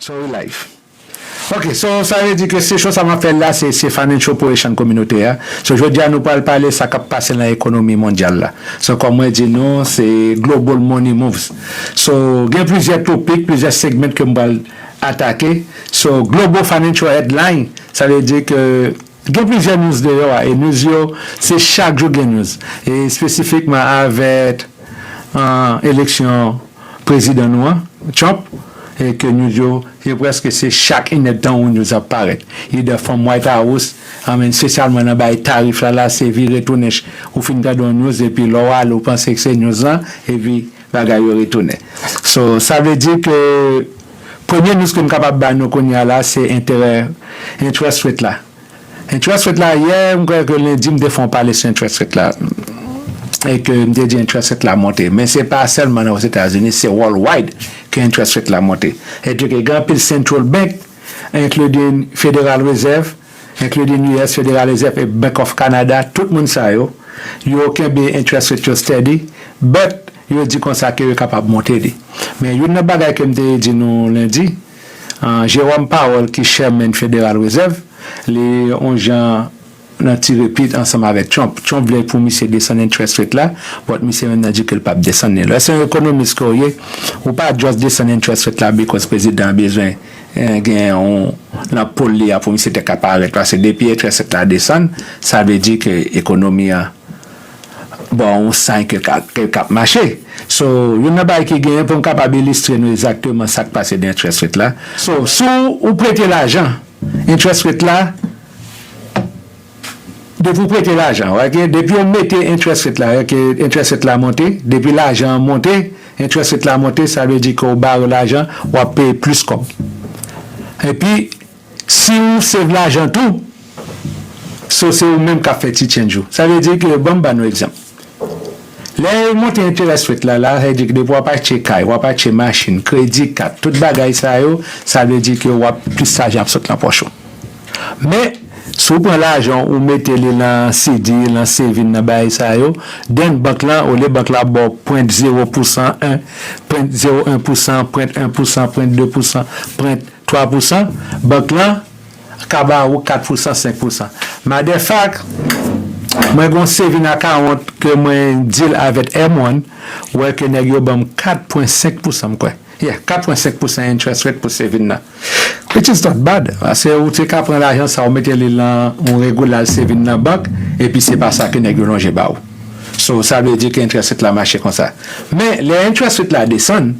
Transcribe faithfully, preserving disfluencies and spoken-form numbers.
So we live. Ok, so sa vle di ke se show sa m ap fè la, se, se financial operation kominotè a. So jodi a nou pral pale sa k ap pase nan ekonomi mondyal la. So kòm mwen di nou, se global money moves. So gen plizyè topik, plizyè segment ke m pral atake. So global financial headline, sa vle di ke gen plizyè news deyò a, e news yo, se chak jou gen news. E espesifikman avèk, uh, eleksyon prezidan nou an, Trump, e ke news yo, e prèske se chak inèdtan yon news ap parèt. Either from White House, I mean, espesyalman nan bay tarif la, la, se vire tounen, ou fin tande yon news, epi lè w ale, ou panse ke se news lan, epi bagay yo retounen. So, sa vle di ke premye news ke m kapab ba nou kounye a la, se enterè, interest rate la. Interest rate la, yè, m kwè ke lendi, m te fè yon pale sou interest rate la. E ke m te di interest rate la monte. Men se pa sèlman nan Ozetazini, se worldwide ke interest rate la monte. E ke gen anpil central bank, including Federal Reserve, including U S Federal Reserve e Bank of Canada, tout moun sa yo, yo kenbe interest rate yo steady, but yo di konsa ke yo kapab monte li. Men youn nan bagay ke m te di nou lendi, uh, Jerome Powell ki chairman Federal Reserve, li yon jan nan tire pit ansanm avèk Trump. Trump vle pou misye desann interest rate la, but misye menm nan di ke l p ap desann li. Lè se yon ekonomis ke w ye, ou pa just desann interest rate la because prezidan an bezwen, eh, gen yon nan pòch li a pou misye te ka parèt. Paske depi interest rate la desann, sa vle di ke ekonomi an ba w yon sign ke l ka, ke l ka ap mache. So, youn nan bagay ki genyen pou m kapab ilistre nou egzakteman sa k pase nan interest rate la. So, si w prete lajan, interest rate la, depi w prete lajan, ok, depi w mete interest rate la, ok, interest rate la monte, depi lajan an monte, interest rate la monte, sa vle di ke w bare lajan, w ap peye plis kòb. Epi, si w save lajan tou, so se ou menm k ap fè ti change ou. Sa vle di ke, ban m ba nou egzanp. Lè yo monte interest rate la, la, sa vle di ke depi w ap achte kay, w ap achte machin, kredi kat, tout bagay sa yo, sa vle di ke w ap plis lajan ap sot nan pòch ou. Men, si w pran lajan ou, ou mete li nan C D, nan saving, nan bagay sa yo, then bank lan, olye bank la ba w pwen zewo pousan, en, pwen zewo en pousan, pwen en pousan, pwen de pousan, pwen twa pousan, bank lan ka ba ou kat pousan, senk pousan. Matter of fact, mwen gen yon saving account ke mwen deal avèk M one, wè ke nèg yo ban m kat pwen senk pousan, m kwè. Yeah, kat pwen senk pousan interest rate pou saving nan. Which is not bad. Paske ou te ka pran lajan sa, ou mete li nan yon regular saving nan bank, epi se pa sa ke nèg yo lonje ba ou. So, sa vle di ke interest rate la mache konsa. Men, lè interest rate la desann,